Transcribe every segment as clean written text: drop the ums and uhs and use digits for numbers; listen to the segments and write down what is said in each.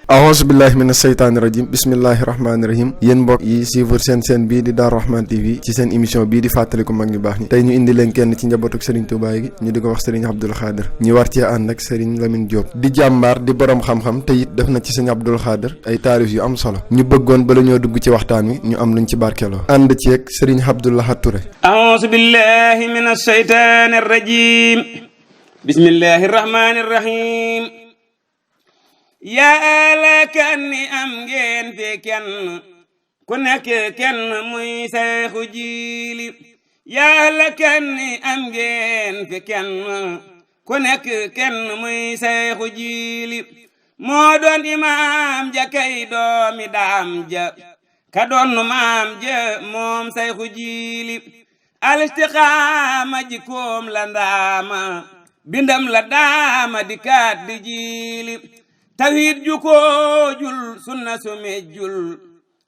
ahousubillahi mina sheytaani rajim bismillahi rahmaani rahim yéen mbokk yi suivre seen bii di Darou Rahmane TV ci seen émission bii di fàttaliku mag ñu baax ñi tey ñu indi leen kenn ci njabootuk Serigne Touba gi ñu di ko wax Serigne Abdoul Khadir ñu war cee ànd ak Serigne Lamine Diop di jàmbaar di borom xam-xam te it def na ci Serigne Abdoul Khadir ay taarif yu am solo ñu bëggoon bala ñoo dugg ci waxtaan wi ñu am luñ ci barkeloo ànd ci ak Serigne Abdoul Ahad Touré. ahousubillahi mina sheytaani rajim bismillahi rahmaani rahim yaa la kan ni am ngeen fi kenn ku nekk kenn muy Seexu Jiili yaa la kan ni am ngeen fi kenn ku nekk kenn muy Seexu Jiili moo doon imaam ja kay doomi daam ja ka doon maam ja moom Seexu Jiili alistiqaama jikkoom la ndaama bindam la daama di kaat di jiili tawhid ju ko jul sunna su mejjul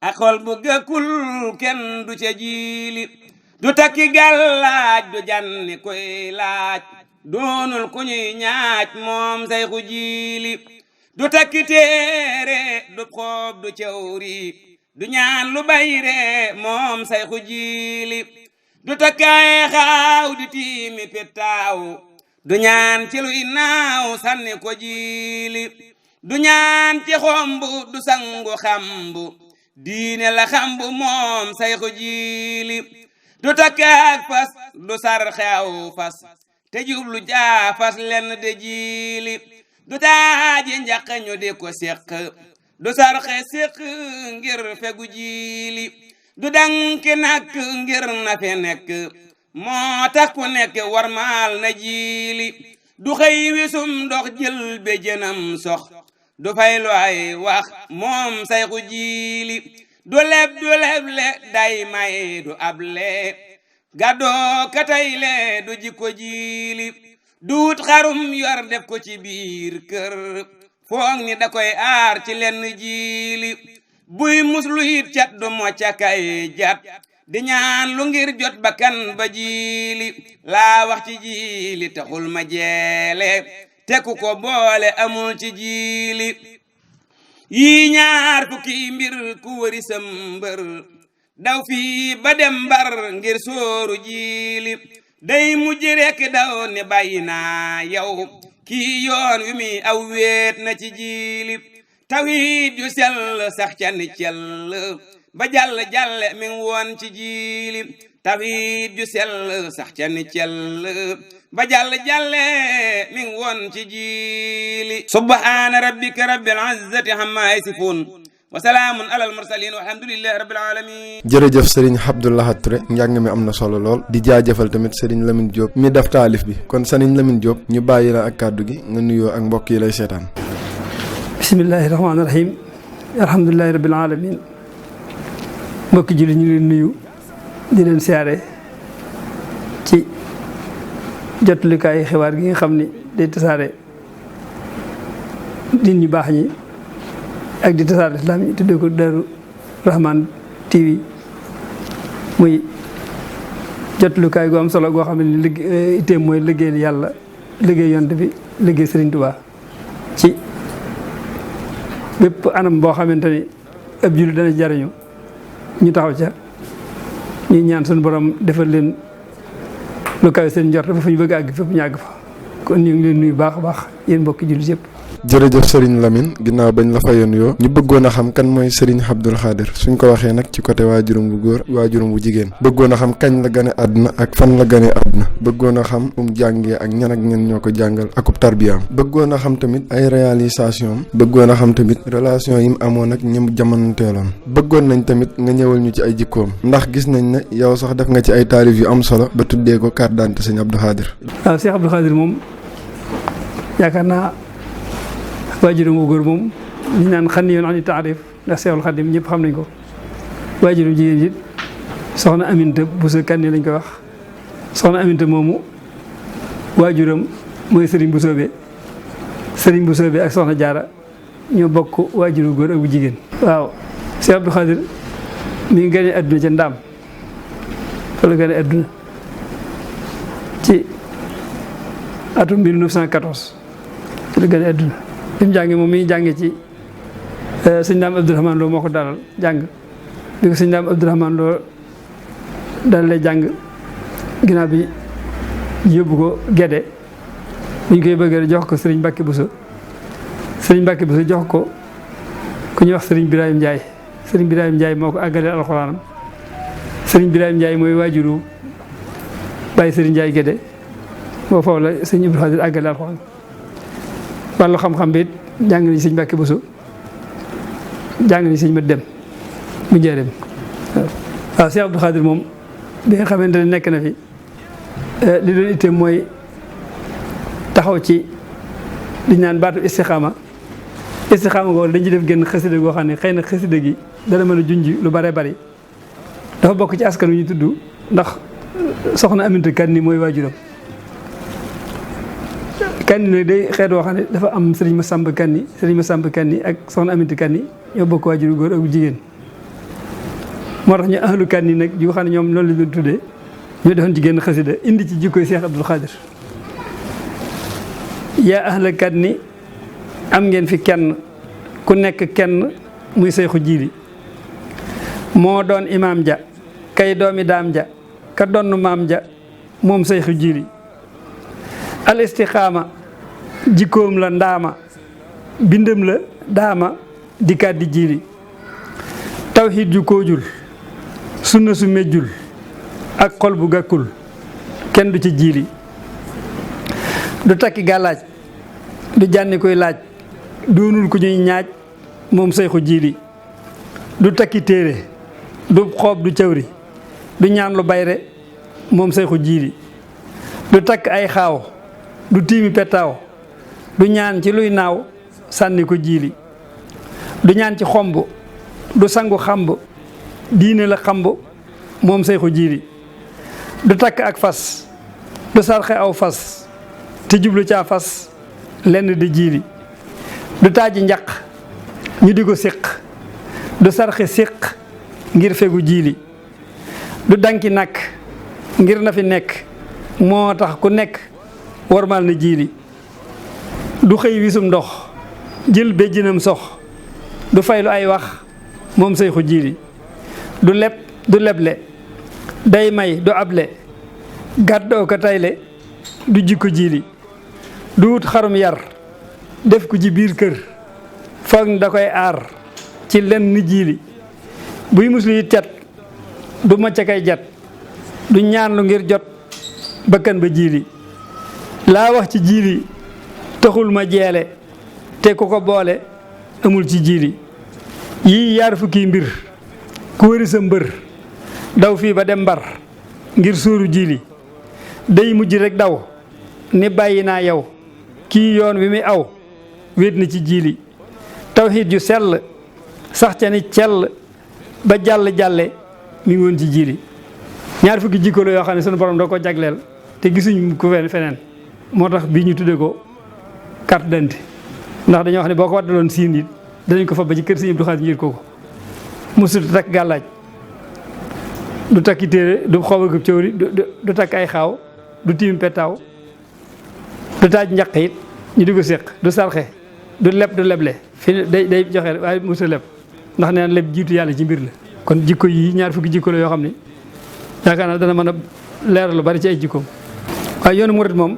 ak xol bu gëkkul kenn du ca jiili du takki gàllaaj du janni koy laaj doonul ku ñuy ñaaj moom Seexu Jiili du takki téere du xoob du cawri du ñaan lu bayre moom Seexu Jiili du takkaay xaaw di tiimi pittaaw du ñaan ci luy naaw sànni ko jiili du ñaan ci xombu du sangu xambu diine la xambu moom Seexu Jiili du takkaak fas du sarxe aw fas te jublu jaafas lenn de jiili du taaji njaq ñu di ko séq du sarxe séq ngir fegu jiili du danki nakk ngir na fe nekk moo tax ku nekk warmaal na jiili du xëy wisum ndox jël be jënam sox du fay lu ay wax moom Seexu Jiili du leble day may du able gàddoo katayle du jikko jiili duut xarum yor def ko ci biir kër foog ni da koy aar ci lenn jiili buy muslu it cat du mocca kay jat di ñaan lu ngir jot bakkan ba jiili laa wax ci jiili taxul ma jeele teku ko boole amul ci jiili yii ñaar fukki mbir ku wëri sëmbër daw fii ba dem Mbar ngir sóoru jiili day mujj rekk daw ne bàyyi naa yow kii yoon wi mi aw wéet na ci jiili tawhid yu sell sax ca ni cell ba jàll mi ngi woon ci jiili tawhid yu sell sax ca ni cell ba jàll mi ngi woon ci jiili subhaana rabbika rabbil izzati amma yasifun wa salaamun alal mursalin walhamdulillahi rabbil alamin. jërëjëf Serigne Abdoul Ahad Touré njàng mi am na solo lool di jaajëfal tamit Serigne Lamine Diop mi def taalif bi kon Serigne Lamine Diop ñu bàyyi la ak kàddu gi nga nuyoo ak mbokk yi lay seetaan. bismillahi rahmaani rahim alhamdulilahi rabbil alamin mbokki julli ñu leen nuyu di leen siyaare ci jotalikaayu xibaar gi nga xam ni day tasaare nit ñu baax ñi ak di tasaare islam yi tuddee ko Darou Rahmane TV muy jotalikaay gu am solo goo xam ne itteem mooy liggéeyal yàlla liggéey yonent bi liggéey Serigne Touba ci bépp anam boo xamante ni ab jullit dana jariñu ñu taxaw ca ñuy ñaan suñu borom defal leen lu kawe seen njort ba fu ñu bëgg àgg fépp ñu àgg fa kon ñu ngi leen nuyu baax a baax yéen mbokki jullit yëpp. jërëjëf Serigne Lamine ginnaaw bañ la fayoon yoo ñu bëggoon a xam kan mooy Serigne Abdoul Khadir suñ ko waxee nag ci côté waajuram bu góor waajuram bu jigéen bëggoon a xam kañ la gane àdduna ak fan la gane àdduna bëggoon a xam fu mu jàngee ak ñan ak ñan ñoo ko jàngal akub tarbiyaam bëggoon a xam tamit ay réalisation bëggoon a xam tamit relation yi mu amoon ak ñi mu jamononteeloon bëggoon nañ tamit nga ñëwal ñu ci ay jikkoom ndax gis nañ ne yow sax def nga ci ay taalif yu am solo ba tuddee ko carte d'identité Serigne Abdoul Khadir. waaw Cheikh Abdoul Khadir moom yaakaar naa waajuram wu góor moom ñu naan xan yoon ani taarif ndax Seexul Xadim ñëpp xam nañ ko waajuram jigéen it soxna Aminta Bousso Kanni lañ koy wax soxna Aminta moomu waajuram mooy Serigne Bousso be ak soxna Jaara ñoo bokk waajuru góor ak bu jigéen. waaw Cheikh Abdoul Khadir mi ngi gane adduna ca Ndaam fa la gane adduna ci atum 1914 ci la gane adduna bi mu jàngee moom mi ngi jàngee ci sëñ Ndaam Abdourahmane Lo moo ko dalal jàng bi ko sëñ Ndaam Abdourahmane Lo dalalee jàng ginnaaw bi yóbbu ko Gédé bu ñu koy bëgg jox ko Serigne Mbacke Bousso jox ko ku ñuy wax Serigne Birahim Ndiaye Serigne Birahim Ndiaye moo ko àggaleel alxuraanam Serigne Birahim Ndiaye mooy waajuru Baye Serigne Ndiaye Gédé boo foofu la sëñ Abdou Khadir àggaleel alxuraan wàllu xam-xam bi it jàng nañu sëñ Mbacke Bousso jàng nañu sëñ Mat Dem mu njëriñ waaw Cheikh Abdou Khadir moom bi nga xamante ne nekk na fi li doon ittee mooy taxaw ci li ñu naan baatu istixaama googu dañ ci def génn xasida goo xam ne xëy na xasida gi dana mën a junj lu bare bari dafa bokk ci askan wi ñu tudd ndax soxna Aminta Kanni mooy waajuram Kanni nag day xeet woo xam ne dafa am sëriñ Masamba Kanni ak soxna Aminta Kanni ñoo bokk waajuru góor ak jigéen moo tax ñu ahlu Kanni nag yu xam ne ñoom loolu la doon tuddee ñu defoon ci génn xasida indi ci jikkoy Cheikh Abdou Khadir yaa ahla Kanni am ngeen fi kenn ku nekk kenn muy Seexu Jiili moo doon imaam ja kay doomi daam ja ka donn maam ja moom Seexu Jiili al istixaama jikkoom la ndaama bindam la daama dikkaat di jiili tawxiid ju koojul sunna su mejjul ak xol bu gàkkul kenn du ci jiili du takki gàllaaj du jànni koy laaj doonul ku ñuy ñaaj moom Seexu Jiili du takki téere du xoob du cawri du ñaan lu bayre moom Seexu Jiili du takk ay xaaw du tiimi petaaw du ñaan ci luy naaw sànni ko jiili du ñaan ci xomb du sangu xamb diine la xamb moom Seexu Jiili du takk ak fas du sarxe aw fas te jublu caa fas lenn di jiili du taaji njaq ñu di ko séq du sarxe séq ngir fegu jiili du danki nakk ngir na fi nekk moo tax ku nekk warmal na jiili du xëy wisum ndox jël béjjinam sox du faylu ay wax moom Seexu Jiili du leb du leble day may du able gàddoo ko tayle du jikko jiili du wut xarum yar def ko ci biir kër foog ni da koy aar ci lenn jiili buy muslu it cat du macca kay jat du ñaan lu ngir jot bakkan ba jiili laa wax ci jiili taxul ma jeele te ku ko boole amul ci jiili yii yaar fukki mbir ku wëri sa mbër daw fii ba dem mbar ngir sóoru jiili day mujj rek daw ni bàyyi naa yow kii yoon wi muy aw wéet na ci jiili tawxiid ju sell sax ca ni cell ba jàlle mi ngi woon ci jiili ñaar fukki jikko la yoo xam ne sunu borom doo ko jagleel te gisuñ ku feneen moo tax bii ñu tudde ko carte d'identité ndax dañoo wax ne boo ko waddaloon siin it danañ ko fa ba ci kër Sëñ Abdou Khadir njër ko musul takk gàllaaj du takki téere du xooba gëb cawri du takk ay xaaw du tiim petaaw du taaj njaq it ñu di ko séq du sarxe du leb du leble fi day joxe waaye musul leb ndax nee na leb jiitu yàlla ci mbir la kon jikko yi ñaar fukki jikko la yoo xam ne yaakaar naa dana mën a leeral lu bari ci ay jikkoom waaye yoonu murit moom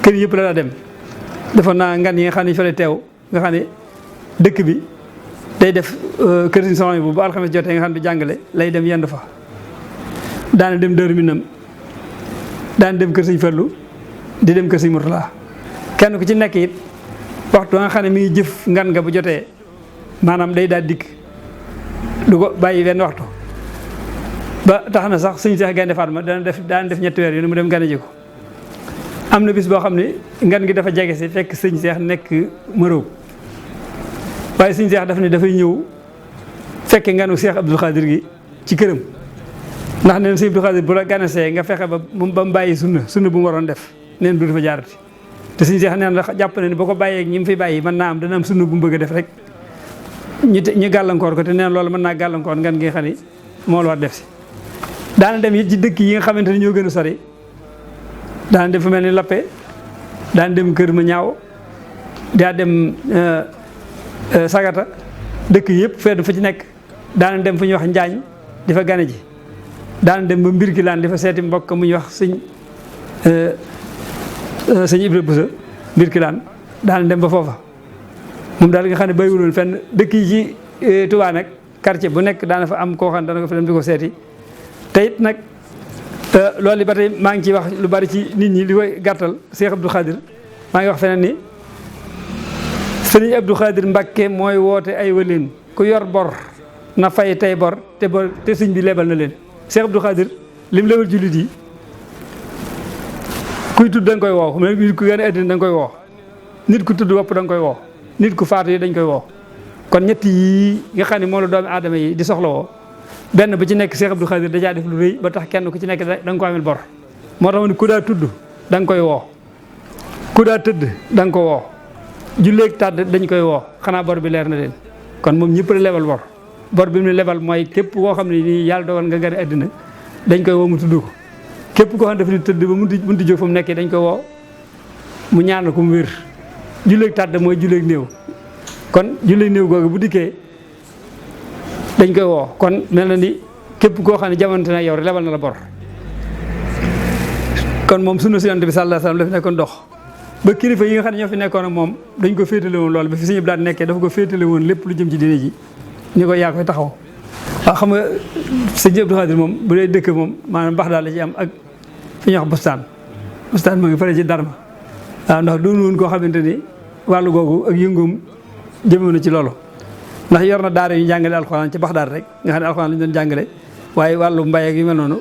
kër yëpp la daa dem defoon naa ngan yi nga xam ne fa lay teew nga xam ne dëkk bi day def kër Sëñ Soxna bu alxames jotee nga xam ne du jàngale lay dem yendu fa daana dem Daaru Minam daana dem kër Sëñ Fallu di dem kër Sëñ Murtala kenn ku ci nekk it waxtu nga xam ne mi ngi jëf ngan nga bu jotee maanaam day daal dikk du ko bàyyi benn waxtu ba tax na sax Sëñ Seex Gaynde Fatma daan def ñetti weer yu ne mu dem gane ji ko am na bis boo xam ne ngan gi dafa jege si fekk Sëñ Seex nekk Maroc waaye Sëñ Seex daf ne dafay ñëw fekke nganu Cheikh Abdou Khadir gi ci këram ndax neen Sëñ Abdou Khadir bu la ganasee nga fexe ba mu bàyyi sunna bu mu waroon def neen du dafa jaarati te Sëñ Seex neen la jàpp na ne boo ko bàyyee ñi mu fi bàyyi mën naa am dana am sunna bu mu bëgg a def rek ñu gàllankoor ko te neen loolu mën naa gàllankoor ngan gi nga xam ni moo la war def si. daana dem it ci dëkk yi nga xamante ni ñoo gën a sori daana dem fu mel ni Lappe daana dem Kër Ma Ñaaw daa dem Sagata dëkk yëpp fenn fu ci nekk daana dem fu ñuy wax Njaañ di fa gane ji daana dem ba Mbirkilaan di fa seeti mbokk mu ñuy wax sëñ Ibra Busa Mbirkilaan daana dem ba foofa moom daal nga xam ne bàyyiwuloon fenn dëkk yi ci Touba nag quartier bu nekk daana fa am koo xam ne dana ko fa dem di ko seeti te it nag loolu yi ba tey maa ngi ciy wax lu bari ci nit ñi li koy gàttal Cheikh Abdou Khadir maa ngi wax feneen ni Sëriñ Abdou Khadir Mbakke mooy woote ay waleen ku yor bor na fay tey bor te sëñ bi lebal na leen. Cheikh Abdou Khadir lim lebal jullit yi kuy tudd da nga koy woo mais nit ku gën a àddina da nga koy woo nit ku tudd wopp da nga koy woo nit ku faatu yi dañ koy woo kon ñett yi nga xam ne moo la doomi aadama yi di soxla woo benn bu ci nekk Cheikh Abdou Khadir dajaa def lu rëy ba tax kenn ku ci nekk da nga ko amel bor moo tax ma ne ku daa tudd da nga koy woo ku daa tëdd da nga ko woo julleeg tàdd dañ koy woo xanaa bor bi leer na leen kon moom ñëpp la lebal bor bi mu lebal mooy képp koo xam ne nii yàlla dogal nga gane àddina dañ koy woo mu tudd ko képp koo xam ne dafa ni tëdd ba munti jóg fa mu nekkee dañ koy woo mu ñaan ko mu wér julleeg tàdd mooy julleeg néew kon julleeg néew googu bu dikkee dañ koy woo kon mel na ni képp koo xam ne jamonte na yow rek lebal na la bor kon moom sunna si Yonent bi sallallahu alayhi wasallam la fi nekkoon dox ba kilifa yi nga xam ne ñoo fi nekkoon ak moom dañ ko féetale woon loolu ba fi Sëñ Abdou Lahad nekkee dafa ko féetale woon lépp lu jëm ci diine ji ñu ko yaa koy taxaw waaw xam nga Sëñ Abdou Khadir moom bu dee dëkk moom maanaam baax daal la ci am ak fi ñuy wax bustaan moo ngi fële ci Darma waaw ndax doon woon koo xamante ni wàllu googu ak yëngoom jëmoon na ci loolu ndax yor na daara yu jàngale alxuraan ci Baxdaad rek nga xam ne alxuraan lañu doon jàngale waaye wàllu mbay ak yu mel noonu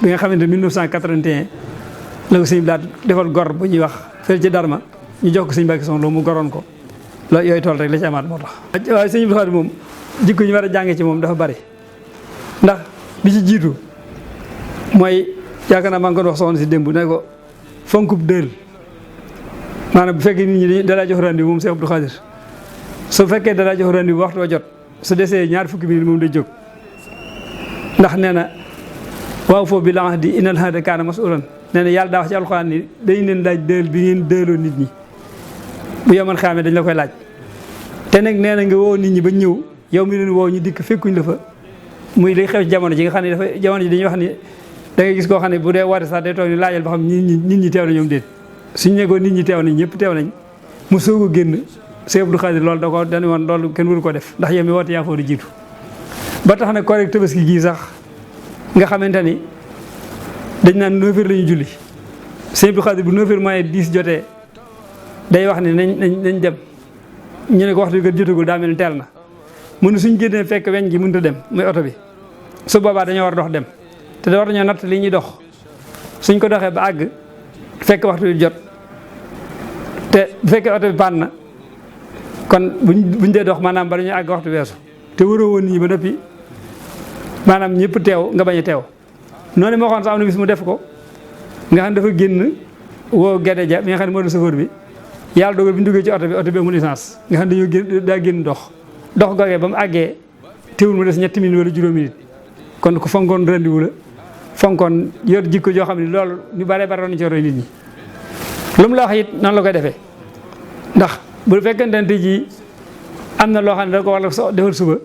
bi nga xamante 1981 la ko Sëñ Abdou Lahad defal gor bu ñuy wax fële ci Darma ñu jox ko Sëñ Mbàkke Soxna Lo mu goroon ko loolu yooyu tool rek la ci amaat moo tax. waaye Sëñ Abdou Khadir moom jikko ñu war a jànge ci moom dafa bari ndax bi ci jiitu mooy yaakaar naa maa ngi ko wax soxna si démb ne ko fonkub dël maanaam bu fekkee nit ñi dalaa jox rendez-vous moom Cheikh Abdou Khadir su fekkee dalaa jox rendez-vous waxtu wa jot su desee ñaar fukki minute moom day jóg ndax nee na waaw foofu bi la di inal hada kaana masulan nee na yàlla daa wax ci alxuraan ni dañ leen laaj dël bi ngeen dëloo nit ñi bu yoman xaamee dañ la koy laaj te nag nee na nga woo nit ñi ba ñëw yow mi leen woo ñu dikk fekkuñ la fa muy day xew ci jamono ji nga xam ne dafa jamono ji dañuy wax ni da ngay gis koo xam ne bu dee woote sax day toog ni laajal ba xam nit ñi teew na ñoom déet suñu nekkoon nit ñi teew nañ ñëpp teew nañ mu soog a génn Cheikh Abdou Khadir loolu da ko dañu woon loolu kenn waru ko def ndax yow mi woote yaa foo di jiitu ba tax na korite tabaski gii sax nga xamante ni dañ naan 9h la ñu julli Cheikh Abdou Khadir bu 9h moins 10 jotee day wax ne nañ dem ñu ne ko waxtu bi kat jotagul daa mel ni teel na mu ne suñ génnee fekk weñ gi mënut a dem muy oto bi su boobaa dañoo war a dox dem te war nañoo natt li ñuy dox suñ ko doxee ba àgg fekk waxtu bi jot te bu fekkee oto bi paan na kon buñ dee dox maanaam ba dañuy àgg waxtu weesu te waroo woon nii ba noppi maanaam ñëpp teew nga bañ a teew noonu moo xoon sax am na bis mu def ko nga xam dafa génn woo Gede Ja mi nga xam ne moo doon chauffeur bi yàlla dogal bi ñu duggee ci oto bi amul essence nga xam daa génn dox googee ba mu àggee teewul mu des 7 minutes wala juróomi minutes kon ku fonkoon rendez-vous la fonkoon yor jikko joo xam ne loolu ñu bare bare nañu ci roy nit ñi lu mu la wax it noonu la koy defee ndax bu fekkente ne tey jii am na loo xam ne da ko war a defal suba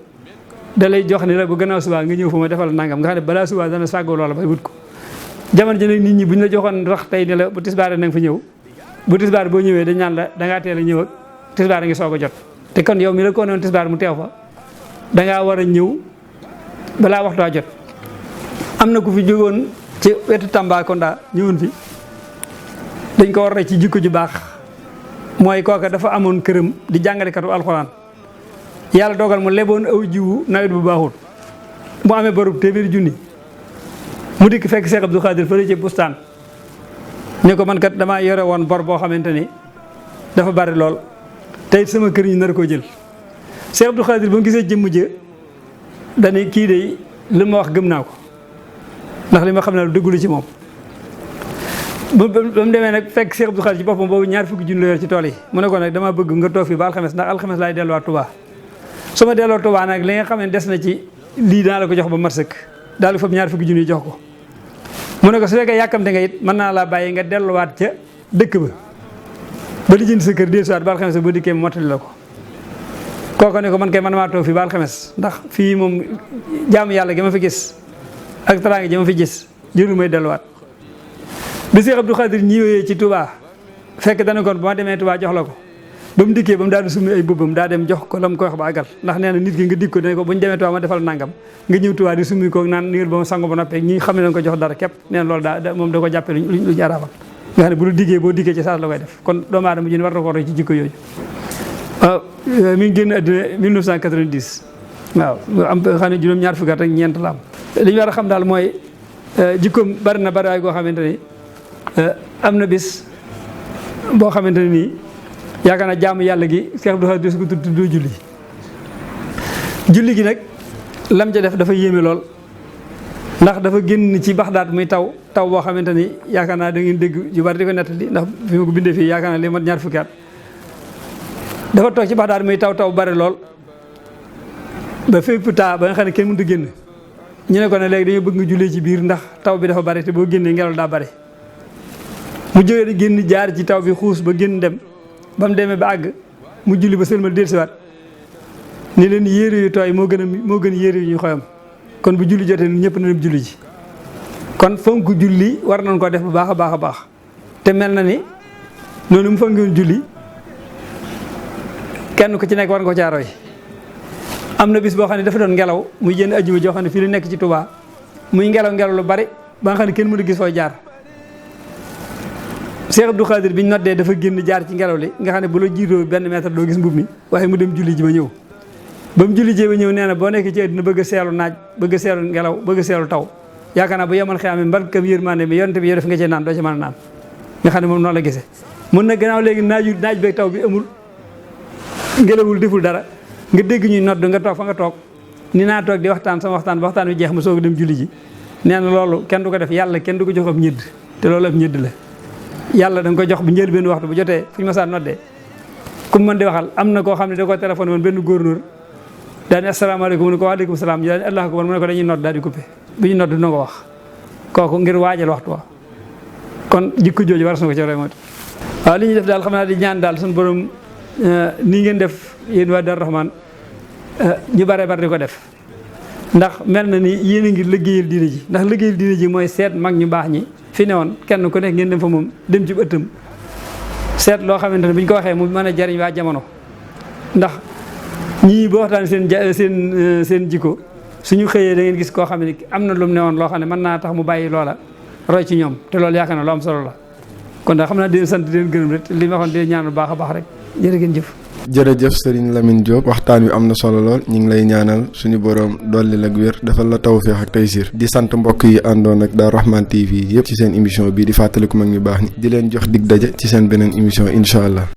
da lay jox ni la bu gannaaw suba nga ñëw fa ma defal nangam nga xam ne balaa suba dana sàggoo loola bay wut ko jamono ji nag nit ñi bu ñu la joxoon rax tey ne la bu tisbaar na nga fa ñëw bu tisbaar boo ñëwee dañ naan la dangaa teel a ñëw ak tisbaar a ngi soog a jot te kon yow mi la ko noon tisbaar mu teew fa dangaa war a ñëw balaa waxtu waa jot am na ku fi jógoon ci wetu Tambacounda ñëwoon fi dañ ko war a ci jikko ju baax mooy kooka dafa amoon këram di jàngalekatu alxuraan yàlla dogal mu leboon aw jiwu nawet bu baaxul mu amee borub téeméeri junni mu dikk fekk Cheikh Abdou Khadir fële ci bustaan ne ko man kat damaa yore woon bor boo xamante ni dafa bari lool tey sama kër ñu nar koo jël Cheikh Abdou Khadir ba mu gisee jëmm jë dañuy kii de li ma wax gëm naa ko ndax li ma xam ne lu dëggulu ci moom ba mu demee nag fekk Cheikh Abdou Khadir ci boppam boobu 20 junni la yor ci tool yi mu ne ko nag damaa bëgg nga toog fii ba alxames ndax alxames laay delluwaat Touba su ma delloo Tuubaa nag li nga xam ne des na ci lii dana la ko jox ba mat sëkk daal di fab ñaar fukki junni jox ko mu ne ko su fekkee yàkkamte nga it mën naa laa bàyyi nga delluwaat ca dëkk ba di jënd sa kër del siwaat ba alxames boo dikkee mottali la ko kooku ne ko man kay man maa toog fii ba alxames ndax fii moom jaamu yàlla gi ma fi gis ak teraanga ji ma fi gis jërul may delluwaat bi Cheikh Abdou Khadir ñëwee ci Touba fekk dana kon ba ma demee Touba jox la ko ba mu dikkee ba mu daal di summi ay bëbbam daa dem jox ko la mu koy wax ba àggal ndax nee na nit ki nga dikk ko dane ko bu ñu demee Touba ma defal nangam nga ñëw Touba di summi ko naan niwel ba ma sango ba noppee ñi xam ne dañ ko jox dara képp nee na loolu daa moom da ko jàppee lu jaaraafal nga xam ne bu la diggee boo dikkee ci saas la koy def kon doomu aadama ji war na ko roy ci jikko yooyu waaw mi ngi génn àddina 1990 waaw am xam ne juróom-ñaar fukki at ak ñeent la am li ñu war a xam daal mooy jikkoom bari na bari waay goo xamante ni am na bis boo xamante ne nii yaakaar naa jaamu yàlla gi Cheikh Abdou Khadir ko tudd julli gi nag lam ca def dafa yéeme lool ndax dafa génn ci Baxdaad muy taw boo xamante ni yaakaar naa da ngeen dégg yu bari di ko nettali ndax fi ma ko bindee fii yaakaar naa li mat ñaar fukki at dafa toog ci Baxdaad muy taw bari lool ba fépp taa ba nga xam ne kenn mënut a génn ñu ne ko ne léegi dañoo bëgg nga jullee ci biir ndax taw bi dafa bari te boo génnee ngelaw daa bari mu jógee di génn jaar ci taw bi xuus ba génn dem ba mu demee ba àgg mu julli ba sëlmal dellusiwaat ni leen yére yu tooy moo gën yére yu ñu xoyam kon bu julli jotee ñëpp na dem julli ji kon fonk julli war nañ ko def bu baax a baax a baax te mel na ni noonu mu fonkoon julli kenn ku ci nekk war nga ko caaroy am na bis boo xam ne dafa doon ngelaw muy jënd ajjuma joo xam ne fii la nekk ci Touba muy ngelaw lu bari ba nga xam ne kenn mënu gis fooy jaar Cheikh Abdou Khadir bi ñu noddee dafa génn jaar ci ngelaw li nga xam ne bu la jiitoo benn mètre doo gis mbub mi waaye mu dem julli ji ba ñëw ba mu julli ji ba ñëw nee na boo nekk ci àddina bëgg a seelu naaj bëgg a seelu ngelaw bëgg a seelu taw yaakaar naa bu yemal xëy mbalkam yërmande mi yonte bi yow def nga cee naan doo ci mën a naan nga xam ne moom noonu la gisee mun na gannaaw léegi naaj beeg taw bi amul ngelawul deful dara nga dégg ñuy nodd nga toog fa nga toog ni naa toog di waxtaan sama waxtaan ba waxtaan bi jeex ma soog a dem julli ji nee na loolu kenn du ko def yàlla kenn du ko jox ab ñëdd te loolu ab ñëdd la yàlla da nga ko jox bu njël benn waxtu bu jotee fu ñu ma saa noddee ku mu mën di waxal am na koo xam ne da koo téléphoné woon benn gouverneur daani asalaamaaleykum mu ne ko waaleykum salaam daani allahu akbar mu ne ko dañuy nodd daal di coupé bu ñu nodd dina ko wax kooku ngir waajal waxtu wa kon jikko jooju war na ko ci roy moytu waaw li ñuy def daal xam naa di ñaan daal suñu borom nii ngeen def yéen waa Darou Rahmane ñu bare di ko def ndax mel na ni yéen a ngi liggéeyal diine ji ndax liggéeyal diine ji mooy seet mag ñu baax ñi fi ne woon kenn ku nekk ngeen dem fa moom dem ci ëttam seet loo xamante ne bu ñu ko waxee mu mën a jariñ waa jamono ndax ñii boo waxtaan seen jikko suñu xëyee da ngeen gis koo xam ne am na lu mu ne woon loo xam ne mën naa tax mu bàyyi loola roy ci ñoom te loolu yaakaar na lu am solo la kon daal xam naa di leen sant di leen gërëm rek li ma waxoon di leen ñaan bu baax a baax rek jërë ngeen jëf. jërëjëf Serigne Lamine Diop waxtaan wi am na solo lool ñu ngi lay ñaanal suñu borom dolli la wér defal la tawféex ak taysir di sant mbokk yi àndoon ak Darou Rahmane TV yëpp ci seen émission bii di fàttaliku mag ñu baax ñi di leen jox dig daje ci seen beneen émission incha allah.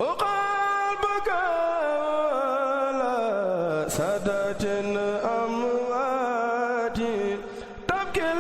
سادات أموات تبكي